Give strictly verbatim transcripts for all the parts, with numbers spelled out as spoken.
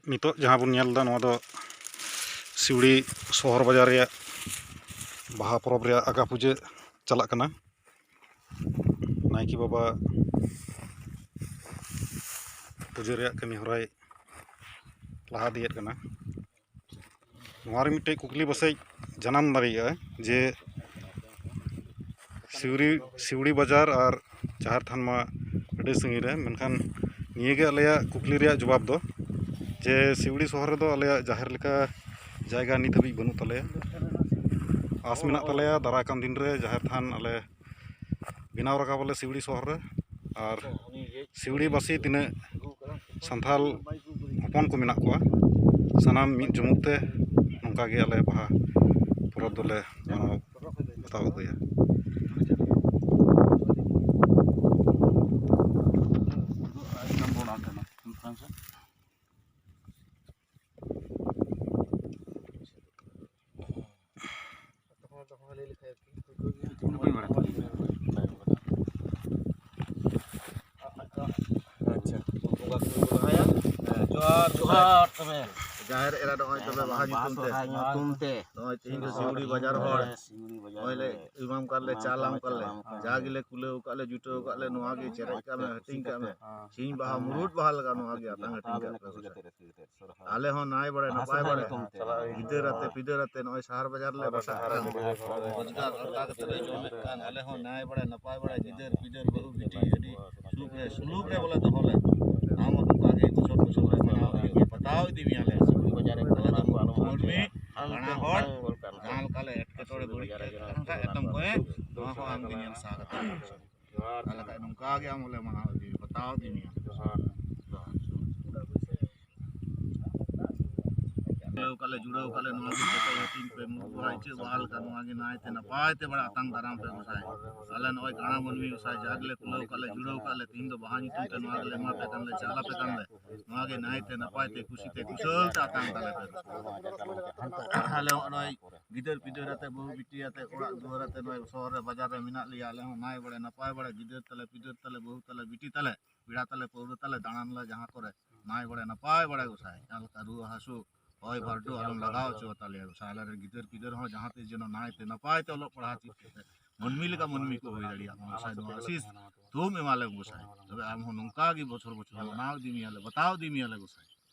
ᱱᱤᱛᱚᱜ ᱡᱟᱦᱟᱸ ᱵᱚᱱ ᱧᱮᱞ ᱮᱫᱟ, ᱱᱚᱣᱟ ᱫᱚ ᱥᱤᱣᱲᱤ ᱥᱚᱦᱚᱨ ᱵᱟᱡᱟᱨ ᱨᱮᱭᱟᱜ ᱵᱟᱦᱟ ᱯᱚᱨᱚᱵᱽ ᱨᱮᱭᱟᱜ ᱟᱜᱟ ᱯᱩᱡᱟᱹ ᱪᱟᱞᱟᱜ ᱠᱟᱱᱟ᱾ ᱱᱟᱭᱠᱮ ᱵᱟᱵᱟ ᱯᱩᱡᱟᱹ ᱨᱮᱭᱟᱜ ᱠᱟᱹᱢᱤ ᱦᱚᱨᱟᱭ ᱞᱟᱦᱟ ᱤᱫᱤᱭᱮᱫ ᱠᱟᱱᱟ᱾ ᱱᱚᱣᱟ ᱨᱮ ᱢᱤᱫᱴᱮᱡ ᱠᱩᱠᱞᱤ ᱯᱟᱥᱮᱡ ᱡᱟᱱᱟᱢ ᱫᱟᱲᱮᱭᱟᱜᱼᱟ ᱡᱮ ᱥᱤᱣᱲᱤ, ᱥᱤᱣᱲᱤ ᱵᱟᱡᱟᱨ ᱟᱨ ᱡᱟᱦᱮᱨ ᱛᱷᱟᱱ ᱢᱟ ᱟᱹᱰᱤ ᱥᱟᱺᱜᱤᱧ ᱨᱮ, ᱢᱮᱱᱠᱷᱟᱱ ᱱᱤᱭᱟᱹᱜᱮ ᱟᱞᱮᱭᱟᱜ ᱠᱩᱠᱞᱤ ᱨᱮᱭᱟᱜ ᱡᱚᱵᱟᱵ ᱫᱚ, ᱡᱮ ᱥᱤᱣᱲᱤ ᱥᱚᱦᱚᱨ ᱨᱮᱫᱚ ᱟᱞᱮᱭᱟᱜ ᱡᱟᱦᱮᱨ ᱞᱮᱠᱟ ᱡᱟᱭᱜᱟ ᱱᱤᱛ ᱦᱟᱹᱵᱤᱡ ᱵᱟᱹᱱᱩᱜ ᱛᱟᱞᱮᱭᱟ᱾ ᱟᱸᱥ ᱢᱮᱱᱟᱜ ᱛᱟᱞᱮᱭᱟ ᱫᱟᱨᱟᱭ ᱠᱟᱱ ᱫᱤᱱ ᱨᱮ ᱡᱟᱦᱮᱨ ᱛᱷᱟᱱ ᱟᱞᱮ ᱵᱮᱱᱟᱣ ᱨᱟᱠᱟᱵᱟᱞᱮ ᱥᱤᱣᱲᱤ ᱥᱚᱦᱚᱨ ᱨᱮ᱾ ᱟᱨ ᱥᱤᱣᱲᱤ ᱵᱟᱹᱥᱤ ᱛᱤᱱᱟᱹᱜ ᱥᱟᱱᱛᱟᱞ ᱦᱚᱯᱚᱱ ᱠᱚ ᱢᱮᱱᱟᱜ ᱠᱚᱣᱟ, ᱥᱟᱱᱟᱢ ᱢᱤᱫ ᱡᱩᱢᱩᱫ ᱛᱮ ᱱᱚᱝᱠᱟ ᱜᱮ ᱟᱞᱮ ᱵᱟᱦᱟ ᱯᱚᱨᱚᱵᱽ ᱫᱚᱞᱮ ᱢᱟᱱᱟᱣ ᱵᱟᱛᱟᱣ ᱟᱹᱜᱩᱭᱟ᱾ ᱟᱪᱪᱷᱟ, ᱵᱚᱸᱜᱟ ᱠᱚ ᱞᱟᱦᱟᱭᱟ᱾ ᱡᱚᱦᱟᱨ, ᱡᱚᱦᱟᱨ ᱛᱚᱵᱮ᱾ ᱡᱟᱦᱮᱨ ᱮᱨᱟ, ᱱᱚᱜᱼᱚᱭ ᱛᱚᱵᱮ ᱵᱟᱦᱟ ᱧᱩᱛᱩᱢ ᱛᱮ, ᱥᱚᱦᱨᱟᱭ ᱧᱩᱛᱩᱢ ᱛᱮ᱾ ᱱᱚᱜᱼᱚᱭ ᱛᱮᱦᱮᱧ ᱫᱚ ᱥᱤᱣᱲᱤ ᱵᱟᱡᱟᱨ ᱦᱚᱲ, ᱥᱤᱣᱲᱤ ᱵᱟᱡᱟᱨ ᱱᱚᱜᱼᱚᱭ ᱞᱮ ᱦᱚᱲ᱾ ᱮᱢᱟᱢ ᱠᱟᱫ ᱞᱮ, ᱮᱢᱟᱢ ᱪᱟᱞᱟᱢ ᱠᱟᱫ ᱠᱟᱫ ᱞᱮ, ᱞᱮ, ᱪᱟᱞᱟᱢ ᱠᱟᱫ ᱡᱟ ᱞᱮ᱾ ᱜᱮᱞᱮ ᱠᱩᱞᱟᱹᱣ ᱠᱟᱫ ᱞᱮ, ᱡᱩᱴᱟᱹᱣ ᱠᱟᱫ ᱞᱮ, ᱱᱚᱣᱟ ᱜᱮ ᱪᱮᱨᱮᱡ ᱠᱟᱜ ᱢᱮ, ᱦᱟᱹᱴᱤᱧ ᱠᱟᱜ ᱢᱮ᱾ ᱥᱤᱧ ᱵᱟᱦᱟ ᱢᱩᱨᱩᱫ ᱵᱟᱦᱟ ᱞᱮᱠᱟ ᱱᱚᱣᱟ ᱜᱮ ᱟᱛᱟᱝ ᱦᱟᱹᱴᱤᱧ ᱠᱟᱜ ᱯᱮ᱾ ᱟᱞᱮ ᱦᱚᱸ ᱱᱟᱭ ᱵᱟᱲᱮ ᱱᱟᱯᱟᱭ ᱵᱟᱲᱮ, ᱜᱤᱫᱟᱹᱨ ᱟᱛᱮ ᱯᱤᱫᱟᱹᱨ ᱟᱛᱮ ᱱᱚᱜᱼᱚᱭ ᱥᱟᱦᱟᱨ ᱵᱟᱡᱟᱨ ᱞᱮ ᱵᱟᱥᱟᱜ ᱠᱟᱱ, ᱨᱳᱡᱽᱜᱟᱨ ᱚᱱᱠᱟ ᱠᱟᱛᱮ ᱞᱮ ᱡᱚᱢᱮᱫ ᱠᱟᱱ, ᱟᱞᱮ ᱦᱚᱸ ᱱᱟᱭ ᱵᱟᱲᱮ ᱱᱟᱯᱟᱭ ᱵᱟᱲᱮ ᱜᱤᱫᱟᱹᱨ ᱯᱤᱫᱟᱹᱨ ᱵᱟᱹᱦᱩ ᱵᱤᱴᱤ ᱟᱹᱰᱤ ᱥᱩᱠ ᱨᱮ ᱥᱩᱞᱩᱠ ᱨᱮ ᱵᱚᱞᱮ ᱫᱚᱦᱚ ᱞᱮ᱾ ᱟᱢ ᱦᱚᱸ ᱱᱚᱝᱠᱟ ᱜᱮ ᱵᱚᱪᱷᱚᱨ ᱵᱚᱪᱷᱚᱨ ᱞᱮ ᱢᱟᱱᱟᱣ ᱤᱫᱤ ᱢᱮᱭᱟ, ᱵᱟᱛᱟᱣ ᱤᱫᱤ ᱢᱮᱭᱟ ᱞᱮ᱾ ᱟᱞᱮ ᱫᱚ ᱢᱟᱹᱱᱢᱤ ᱠᱟᱬᱟ ᱦᱚᱲ, ᱡᱟᱦᱟᱸ ᱞᱮᱠᱟ ᱞᱮ ᱮᱴᱠᱮᱴᱚᱬᱮ ᱵᱟᱹᱲᱤᱡ ᱠᱟᱱ ᱠᱷᱟᱱ ᱮᱛᱚᱢ ᱠᱚᱭᱮ, ᱱᱚᱣᱟ ᱦᱚᱸ ᱟᱢ ᱜᱮ ᱧᱮᱞ ᱥᱟᱦᱟ ᱠᱟᱛᱮ᱾ ᱛᱟᱦᱞᱮ ᱠᱷᱟᱡ ᱱᱚᱝᱠᱟ ᱜᱮ ᱟᱢ ᱦᱚᱸᱞᱮ ᱢᱟᱱᱟᱣ ᱤᱫᱤ, ᱵᱟᱛᱟᱣ ᱤᱫᱤ ᱢᱮᱭᱟ᱾ ᱡᱚᱦᱟᱨ᱾ ᱡᱚᱦᱟᱨ᱾ ᱠᱩᱞᱟᱹᱣ ᱠᱟᱜ ᱞᱮ, ᱡᱩᱲᱟᱹᱣ ᱠᱟᱜ ᱞᱮ, ᱱᱚᱣᱟ ᱜᱮ ᱡᱚᱛᱚ ᱦᱟᱹᱴᱤᱧ ᱯᱮ, ᱢᱩᱨᱩᱫ ᱵᱟᱦᱟ ᱤᱪᱟᱹᱜ ᱵᱟᱦᱟ ᱞᱮᱠᱟ, ᱱᱚᱣᱟ ᱜᱮ ᱱᱟᱭᱛᱮ ᱱᱟᱯᱟᱭ ᱛᱮ ᱵᱟᱲᱟ ᱟᱛᱟᱝ ᱫᱟᱨᱟᱢ ᱯᱮ ᱜᱚᱸᱥᱟᱭ᱾ ᱟᱞᱮ ᱱᱚᱜᱼᱚᱭ ᱠᱟᱬᱟ ᱢᱟᱹᱱᱢᱤ ᱜᱚᱸᱥᱟᱭ, ᱡᱟᱜᱮ ᱞᱮ ᱠᱩᱞᱟᱹᱣ ᱠᱟᱜ ᱞᱮ, ᱡᱩᱲᱟᱹᱣ ᱠᱟᱜ ᱞᱮ, ᱛᱤᱦᱤᱧ ᱫᱚ ᱵᱟᱦᱟ ᱧᱩᱛᱩᱢ ᱛᱮ ᱱᱚᱣᱟ ᱜᱮᱞᱮ ᱮᱢᱟ ᱯᱮ ᱠᱟᱱ ᱞᱮ, ᱪᱟᱞ ᱟᱯᱮ ᱠᱟᱱ ᱞᱮ, ᱱᱚᱣᱟ ᱜᱮ ᱱᱟᱭᱛᱮ ᱱᱟᱯᱟᱭ ᱛᱮ ᱠᱩᱥᱤ ᱛᱮ ᱠᱩᱥᱟᱹᱞ ᱛᱮ ᱟᱛᱟᱝ ᱛᱟᱞᱮ ᱯᱮ᱾ ᱟᱞᱮ ᱦᱚᱸ ᱱᱚᱜᱼᱚᱭ ᱜᱤᱫᱟᱹᱨ ᱯᱤᱫᱟᱹᱨ ᱟᱛᱮ, ᱵᱟᱹᱦᱩ ᱵᱤᱴᱤ ᱟᱛᱮ, ᱚᱲᱟᱜ ᱫᱩᱣᱟᱹᱨ ᱟᱛᱮ ᱱᱚᱜᱼᱚᱭ ᱥᱚᱦᱚᱨ ᱨᱮ ᱵᱟᱡᱟᱨ ᱨᱮ ᱢᱮᱱᱟᱜ ᱞᱮᱭᱟ, ᱟᱞᱮ ᱦᱚᱸ ᱱᱟᱭ ᱵᱟᱲᱮ ᱱᱟᱯᱟᱭ ᱵᱟᱲᱮ, ᱜᱤᱫᱟᱹᱨ ᱛᱟᱞᱮ ᱯᱤᱫᱟᱹᱨ ᱛᱟᱞᱮ, ᱵᱟᱹᱦᱩ ᱛᱟᱞᱮ ᱵᱤᱴᱤ ᱛᱟᱞᱮ, ᱯᱮᱲᱟ ᱛᱟᱞᱮ ᱯᱟᱹᱣᱨᱟᱹ ᱛᱟᱞᱮ, ᱫᱟᱬᱟᱱ ᱞᱮ ᱡᱟᱦᱟᱸ ᱠᱚᱨᱮ, ᱱᱟᱭ ᱵᱟᱲᱮ ᱱᱟᱯᱟᱭ ᱵᱟᱲᱮ ᱜᱚᱸᱥᱟᱭ, ᱡᱟᱦᱟᱸ ᱞᱮᱠᱟ ᱨᱩᱣᱟᱹ ᱦᱟᱹᱥᱩ, ᱦᱚᱭ ᱵᱷᱟᱨᱰᱩ ᱟᱞᱚᱢ ᱞᱟᱜᱟᱣ ᱦᱚᱪᱚ ᱟᱛᱟᱞᱮᱭᱟ ᱜᱚᱸᱥᱟᱭ᱾ ᱟᱞᱮᱨᱮᱱ ᱜᱤᱫᱟᱹᱨ ᱯᱤᱫᱟᱹᱨ ᱦᱚᱸ ᱡᱟᱦᱟᱸ ᱛᱤᱥ ᱡᱮᱱᱚ ᱱᱟᱭᱛᱮ ᱱᱟᱯᱟᱭ ᱛᱮ ᱚᱞᱚᱜ ᱯᱟᱲᱦᱟᱣ ᱪᱮᱫ ᱠᱟᱛᱮ ᱢᱟᱹᱱᱢᱤ ᱞᱮᱠᱟ ᱢᱟᱹᱱᱢᱤ ᱠᱚ ᱦᱩᱭ ᱫᱟᱲᱮᱭᱟᱜ ᱢᱟ ᱜᱚᱸᱥᱟᱭ, ᱱᱚᱣᱟ ᱟᱥᱤᱥ ᱛᱷᱩᱢ ᱮᱢᱟᱞᱮᱢ ᱜᱚᱸᱥᱟᱭ᱾ ᱛᱚᱵᱮ ᱟᱢ ᱦᱚᱸ ᱱᱚᱝᱠᱟ ᱜᱮ ᱵᱚᱪᱷᱚᱨ ᱵᱚᱪᱷᱚᱨ ᱢᱟᱱᱟᱣ ᱤᱫᱤ ᱢᱮᱭᱟᱞᱮ, ᱵᱟᱛᱟᱣ ᱤᱫᱤ ᱢᱮᱭᱟᱞᱮ ᱜᱚᱸᱥᱟᱭ᱾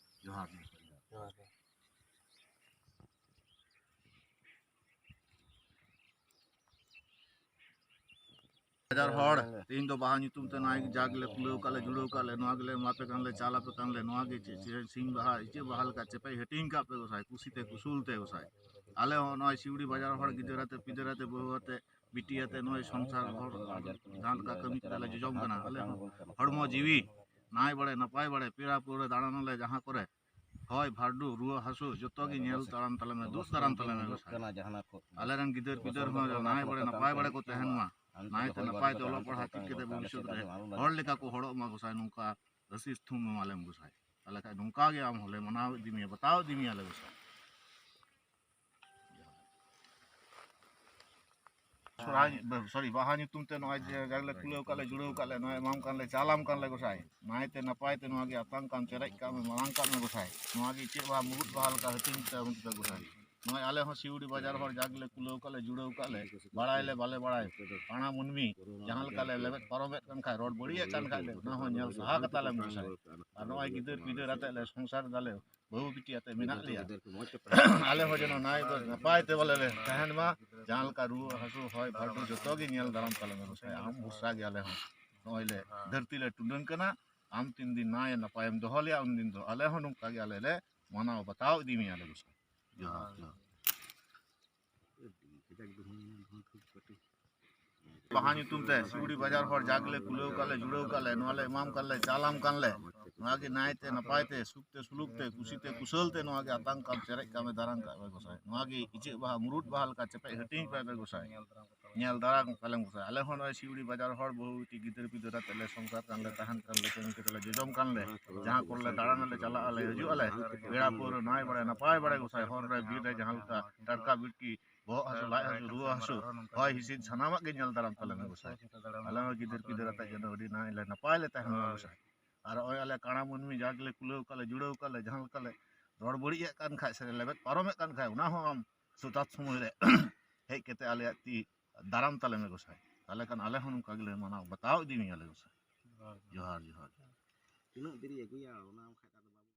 ᱡᱚᱦᱟᱨ ᱜᱮ᱾ ᱦᱟᱡᱟᱨ ᱦᱚᱲ, ᱛᱮᱦᱮᱧ ᱫᱚ ᱵᱟᱦᱟ ᱧᱩᱛᱩᱢ ᱛᱮ ᱱᱚᱣᱟ ᱡᱟ ᱜᱮᱞᱮ ᱠᱩᱞᱟᱹᱣ ᱠᱟᱜ ᱞᱮ, ᱡᱩᱲᱟᱹᱣ ᱠᱟᱜ ᱞᱮ, ᱱᱚᱣᱟ ᱜᱮᱞᱮ ᱮᱢᱟ ᱯᱮ ᱠᱟᱱ ᱞᱮ, ᱪᱟᱞ ᱟᱯᱮ ᱠᱟᱱ ᱞᱮ, ᱱᱚᱣᱟ ᱜᱮ ᱪᱮᱫ, ᱪᱮᱫ ᱥᱤᱧ ᱵᱟᱦᱟ, ᱤᱪᱟᱹᱜ ᱵᱟᱦᱟ ᱞᱮᱠᱟ ᱪᱮᱯᱮᱡ ᱦᱟᱹᱴᱤᱧ ᱠᱟᱜ ᱯᱮ ᱜᱚᱸᱥᱟᱭ, ᱠᱩᱥᱤ ᱛᱮ ᱠᱩᱥᱩᱞ ᱛᱮ ᱜᱚᱸᱥᱟᱭ᱾ ᱟᱞᱮ ᱦᱚᱸ ᱱᱚᱜᱼᱚᱭ ᱥᱤᱣᱲᱤ ᱵᱟᱡᱟᱨ ᱦᱚᱲ, ᱜᱤᱫᱟᱹᱨ ᱟᱛᱮ ᱯᱤᱫᱟᱹᱨ ᱟᱛᱮ ᱵᱟᱹᱦᱩ ᱟᱛᱮ ᱵᱤᱴᱤ ᱟᱛᱮ ᱱᱚᱜᱼᱚᱭ ᱥᱚᱝᱥᱟᱨ ᱦᱚᱲ ᱡᱟᱦᱟᱸ ᱞᱮᱠᱟ ᱠᱟᱹᱢᱤ ᱛᱮᱞᱮ ᱡᱚᱡᱚᱢ ᱠᱟᱱᱟ, ᱟᱞᱮ ᱦᱚᱸ ᱦᱚᱲᱢᱚ ᱡᱤᱣᱤ ᱱᱟᱭ ᱵᱟᱲᱮ ᱱᱟᱯᱟᱭ ᱵᱟᱲᱮ, ᱯᱮᱲᱟ ᱯᱟᱹᱣᱨᱟᱹ ᱫᱟᱬᱟᱱ ᱟᱞᱮ ᱡᱟᱦᱟᱸ ᱠᱚᱨᱮ, ᱦᱚᱭ ᱵᱷᱟᱨᱰᱩ ᱨᱩᱣᱟᱹ ᱦᱟᱹᱥᱩ ᱡᱚᱛᱚ ᱜᱮ ᱧᱮᱞ ᱛᱟᱲᱟᱢ ᱛᱟᱞᱮ ᱢᱮ, ᱫᱩᱜ ᱫᱟᱨᱟᱢ ᱛᱟᱞᱮ ᱢᱮ ᱜᱚᱸᱥᱟᱭ᱾ ᱟᱞᱮᱨᱮᱱ ᱜᱤᱫᱟᱹᱨ ᱯᱤᱫᱟᱹᱨ ᱦᱚᱸ ᱱᱟᱭ ᱵᱟᱲᱮ ᱱᱟᱯᱟᱭ ᱵᱟᱲᱮ ᱠᱚ ᱛᱟᱦᱮᱱ ᱢᱟ, ᱱᱟᱭᱛᱮ ᱱᱟᱯᱟᱭ ᱛᱮ ᱚᱞᱚᱜ ᱯᱟᱲᱦᱟᱜ ᱪᱮᱫ ᱠᱟᱛᱮ ᱵᱷᱚᱵᱤᱥᱥᱚᱛ ᱨᱮ ᱦᱚᱲ ᱞᱮᱠᱟ ᱠᱚ ᱦᱚᱲᱚᱜ ᱢᱟ ᱜᱚᱸᱥᱟᱭ, ᱱᱚᱝᱠᱟ ᱟᱹᱥᱤᱥ ᱛᱷᱩᱢ ᱮᱢᱟᱞᱮᱢ ᱜᱚᱸᱥᱟᱭ᱾ ᱛᱟᱦᱞᱮ ᱠᱷᱟᱡ ᱱᱚᱝᱠᱟ ᱜᱮ ᱟᱢ ᱦᱚᱸᱞᱮ ᱢᱟᱱᱟᱣ ᱤᱫᱤ ᱢᱮᱭᱟ, ᱵᱟᱛᱟᱣ ᱤᱫᱤ ᱢᱮᱭᱟᱞᱮ ᱜᱚᱸᱥᱟᱭ᱾ ᱥᱚᱨᱦᱟᱭ, ᱥᱚᱨᱤ, ᱵᱟᱦᱟ ᱧᱩᱛᱩᱢ ᱛᱮ ᱱᱚᱜᱼᱚᱭ ᱡᱮ ᱡᱟᱜᱮ ᱞᱮ ᱠᱩᱞᱟᱹᱣ ᱠᱟᱜ ᱞᱮ, ᱡᱩᱲᱟᱹᱣ ᱠᱟᱜ ᱞᱮ, ᱱᱚᱜᱼᱚᱭ ᱮᱢᱟᱢ ᱠᱟᱱ ᱞᱮ, ᱪᱟᱞᱟᱢ ᱠᱟᱱ ᱞᱮ ᱜᱚᱸᱥᱟᱭ᱾ ᱱᱟᱭᱛᱮ ᱱᱟᱯᱟᱭ ᱛᱮ ᱱᱚᱣᱟ ᱜᱮ ᱟᱛᱟᱝ ᱠᱟᱢ, ᱪᱮᱨᱮᱡ ᱠᱟᱜ ᱢᱮ, ᱢᱟᱨᱟᱝ ᱠᱟᱜ ᱢᱮ ᱜᱚᱸᱥᱟᱭ᱾ ᱱᱚᱣᱟ ᱜᱮ ᱤᱪᱟᱹᱜ ᱵᱟᱦᱟ ᱢᱩᱨᱩᱫ ᱵᱟᱦᱟ ᱞᱮᱠᱟ ᱦᱟᱹᱴᱤᱧ ᱛᱟᱵᱚᱱ ᱯᱮ ᱜᱚᱸᱥᱟᱭ᱾ ᱱᱚᱜᱼᱚᱭ ᱟᱞᱮ ᱦᱚᱸ ᱥᱤᱣᱲᱤ ᱵᱟᱡᱟᱨ ᱦᱚᱲ ᱡᱟᱜᱮ ᱞᱮ ᱠᱩᱞᱟᱹᱣ ᱠᱟᱜ ᱞᱮ, ᱡᱩᱲᱟᱹᱣ ᱠᱟᱜ ᱞᱮ, ᱵᱟᱲᱟᱭ ᱞᱮ ᱵᱟᱞᱮ ᱵᱟᱲᱟᱭ, ᱯᱟᱲᱟ ᱢᱟᱹᱱᱢᱤ ᱡᱟᱦᱟᱸ ᱞᱮᱠᱟ ᱞᱮ ᱞᱮᱵᱮᱫ ᱯᱟᱨᱚᱢᱮᱫ ᱠᱟᱱ ᱠᱷᱟᱡ, ᱨᱚᱲ ᱵᱟᱹᱲᱤᱡ ᱮᱫ ᱠᱟᱱ ᱠᱷᱟᱡ ᱞᱮ, ᱚᱱᱟ ᱦᱚᱸ ᱧᱮᱞ ᱥᱟᱦᱟ ᱠᱟᱛᱟ ᱞᱮᱢ ᱜᱚᱸᱥᱟᱭ᱾ ᱟᱨ ᱱᱚᱜᱼᱚᱭ ᱜᱤᱫᱟᱹᱨ ᱯᱤᱫᱟᱹᱨ ᱟᱛᱮ ᱞᱮ ᱥᱚᱝᱥᱟᱨ ᱫᱟᱞᱮ, ᱵᱟᱹᱦᱩ ᱵᱤᱴᱤ ᱟᱛᱮ ᱢᱮᱱᱟᱜ ᱞᱮᱭᱟ᱾ ᱟᱞᱮ ᱦᱚᱸ ᱡᱮᱱᱚ ᱱᱟᱭ ᱱᱟᱯᱟᱭ ᱛᱮ ᱵᱚᱞᱮ ᱞᱮ ᱛᱟᱦᱮᱱ ᱢᱟ᱾ ᱡᱟᱦᱟᱸ ᱞᱮᱠᱟ ᱨᱩᱣᱟᱹ ᱦᱟᱹᱥᱩ, ᱦᱚᱭ ᱵᱷᱟᱨᱰᱩ ᱡᱚᱛᱚ ᱜᱮ ᱧᱮᱞ ᱫᱟᱨᱟᱢ ᱛᱟᱞᱮ ᱢᱮ ᱜᱚᱸᱥᱟᱭ᱾ ᱟᱢ ᱵᱷᱚᱨᱥᱟ ᱜᱮ ᱟᱞᱮ ᱦᱚᱸ᱾ ᱱᱚᱜᱼᱚᱭ ᱞᱮ ᱫᱷᱟᱹᱨᱛᱤ ᱞᱮ ᱴᱩᱰᱟᱹᱝ ᱠᱟᱱᱟ᱾ ᱟᱢ ᱛᱤᱱ ᱫᱤᱱ ᱱᱟᱭ ᱱᱟᱯᱟᱭᱮᱢ ᱫᱚᱦᱚ ᱞᱮᱭᱟ, ᱩᱱ ᱫᱤᱱ ᱫᱚ ᱟᱞᱮ ᱦᱚᱸ ᱱᱚᱝᱠᱟ ᱜᱮ ᱟᱞᱮ ᱞᱮ ᱢᱟᱱᱟᱣ ᱵᱟᱛᱟᱣ ᱤᱫᱤ ᱢᱮᱭᱟ ᱞᱮ ᱜᱚᱸᱥᱟᱭ᱾ ᱡᱚᱦᱟᱨ, ᱡᱚᱦᱟᱨ᱾ ᱵᱟᱦᱟ ᱧᱩᱛᱩᱢ ᱛᱮ ᱥᱤᱣᱲᱤ ᱵᱟᱡᱟᱨ ᱦᱚᱲ ᱡᱟᱜᱮ ᱞᱮ ᱠᱩᱞᱟᱹᱣ ᱠᱟᱜ ᱞᱮ, ᱡᱩᱲᱟᱹᱣ ᱠᱟᱜ ᱞᱮ, ᱱᱚᱣᱟ ᱞᱮ ᱮᱢᱟᱢ ᱠᱟᱱ ᱞᱮ, ᱪᱟᱞᱟᱢ ᱠᱟᱱ ᱞᱮ, ᱱᱚᱣᱟ ᱜᱮ ᱱᱟᱭᱛᱮ ᱱᱟᱯᱟᱭᱛᱮ ᱥᱩᱠᱛᱮ ᱥᱩᱞᱩᱠᱛᱮ ᱠᱩᱥᱤᱛᱮ ᱠᱩᱥᱟᱹᱞᱛᱮ ᱱᱚᱣᱟ ᱜᱮ ᱟᱛᱟᱝ ᱠᱟᱢ ᱪᱮᱨᱮᱡ ᱠᱟᱢᱮ ᱫᱟᱨᱟᱢ ᱠᱟᱜ ᱢᱮ ᱜᱚᱸᱥᱟᱭ᱾ ᱱᱚᱣᱟ ᱜᱮ ᱤᱪᱟᱹᱜ ᱵᱟᱦᱟ ᱢᱩᱨᱩᱫ ᱵᱟᱦᱟ ᱞᱮᱠᱟ ᱪᱮᱯᱮᱡ ᱦᱟᱹᱴᱤᱧ ᱠᱟᱭ ᱢᱮ ᱜᱚᱸᱥᱟᱭ᱾ ᱧᱮᱞ ᱫᱟᱨᱟᱢ ᱠᱟᱞᱮᱢ ᱜᱚᱸᱥᱟᱭ᱾ ᱟᱞᱮ ᱦᱚᱸ ᱱᱚᱜᱼᱚᱭ ᱥᱤᱣᱲᱤ ᱵᱟᱡᱟᱨ ᱦᱚᱲ ᱵᱟᱹᱦᱩ ᱵᱤᱴᱤ ᱜᱤᱫᱟᱹᱨ ᱯᱤᱫᱟᱹᱨ ᱟᱛᱮ ᱞᱮ ᱥᱚᱝᱥᱟᱨ ᱠᱟᱱ ᱞᱮ ᱛᱟᱦᱮᱱ ᱠᱟᱱ ᱞᱮ ᱠᱟᱹᱢᱤ ᱠᱟᱛᱮ ᱞᱮ ᱡᱚᱡᱚᱢ ᱠᱟᱱ ᱞᱮ ᱡᱟᱦᱟᱸ ᱠᱚᱨᱮ ᱞᱮ ᱫᱟᱬᱟᱱ ᱟᱞᱮ ᱪᱟᱞᱟᱜ ᱟᱞᱮ ᱦᱤᱡᱩᱜ ᱟᱞᱮ ᱯᱮᱲᱟ ᱯᱟᱹᱣᱨᱟᱹ ᱱᱟᱭ ᱵᱟᱲᱮ ᱱᱟᱯᱟᱭ ᱵᱟᱲᱮ ᱜᱚᱸᱥᱟᱭ᱾ ᱦᱚᱨ ᱨᱮ ᱵᱤᱨ ᱨᱮ ᱡᱟᱦᱟᱸ ᱞᱮᱠᱟ ᱴᱟᱴᱠᱟ ᱵᱤᱴᱠᱤ ᱵᱚᱦᱚᱜ ᱦᱟᱹᱥᱩ ᱞᱟᱡ ᱦᱟᱹᱥᱩ ᱨᱩᱣᱟᱹ ᱦᱟᱹᱥᱩ ᱦᱚᱭ ᱦᱤᱸᱥᱤᱫ ᱥᱟᱱᱟᱢᱟᱜ ᱜᱮ ᱧᱮᱞ ᱫᱟᱨᱟᱢ ᱛᱟᱞᱮ ᱢᱮ ᱜᱚᱸᱥᱟᱭ᱾ ᱟᱞᱮ ᱦᱚᱸ ᱜᱤᱫᱟᱹᱨ ᱯᱤᱫᱟᱹᱨ ᱟᱛᱮ ᱡᱮᱱᱚ ᱟᱹᱰᱤ ᱱᱟᱭ ᱞᱮ ᱱᱟᱯᱟᱭ ᱞᱮ ᱛᱟᱦᱮᱱ ᱢᱟ ᱜᱚᱸᱥᱟᱭ᱾ ᱟᱨ ᱱᱚᱜᱼᱚᱭ ᱟᱞᱮ ᱠᱟᱬᱟ ᱢᱟᱹᱱᱢᱤ ᱡᱟ ᱜᱮᱞᱮ ᱠᱩᱞᱟᱹᱣ ᱠᱟᱜ ᱞᱮ ᱡᱩᱲᱟᱹᱣ ᱠᱟᱜ ᱞᱮ ᱡᱟᱦᱟᱸ ᱞᱮᱠᱟ ᱞᱮ ᱨᱚᱲ ᱵᱟᱹᱲᱤᱡ ᱮᱫ ᱠᱟᱱ ᱠᱷᱟᱡ ᱥᱮ ᱞᱮᱵᱮᱫ ᱯᱟᱨᱚᱢᱮᱫ ᱠᱟᱱ ᱠᱷᱟᱡ ᱚᱱᱟ ᱦᱚᱸ ᱟᱢ ᱡᱚᱛᱷᱟᱛ ᱥᱚᱢᱚᱭ ᱨᱮ ᱦᱮᱡ ᱠᱟᱛᱮ ᱟᱞᱮᱭᱟᱜ ᱛᱤ ᱫᱟᱨᱟᱢ ᱛᱟᱞᱮ ᱢᱮ ᱜᱚᱸᱥᱟᱭ᱾ ᱛᱟᱦᱞᱮ ᱠᱷᱟᱱ ᱟᱞᱮ ᱦᱚᱸ ᱱᱚᱝᱠᱟ ᱜᱮᱞᱮ ᱢᱟᱱᱟᱣ ᱵᱟᱛᱟᱣ ᱤᱫᱤ ᱢᱮᱭᱟ ᱞᱮ ᱜᱚᱸᱥᱟᱭ᱾ ᱡᱚᱦᱟᱨ, ᱡᱚᱦᱟᱨ᱾ ᱛᱤᱱᱟᱹᱜ ᱫᱤᱱ ᱟᱹᱜᱩᱭᱟ ᱚᱱᱟ ᱵᱟᱠᱷᱟᱡ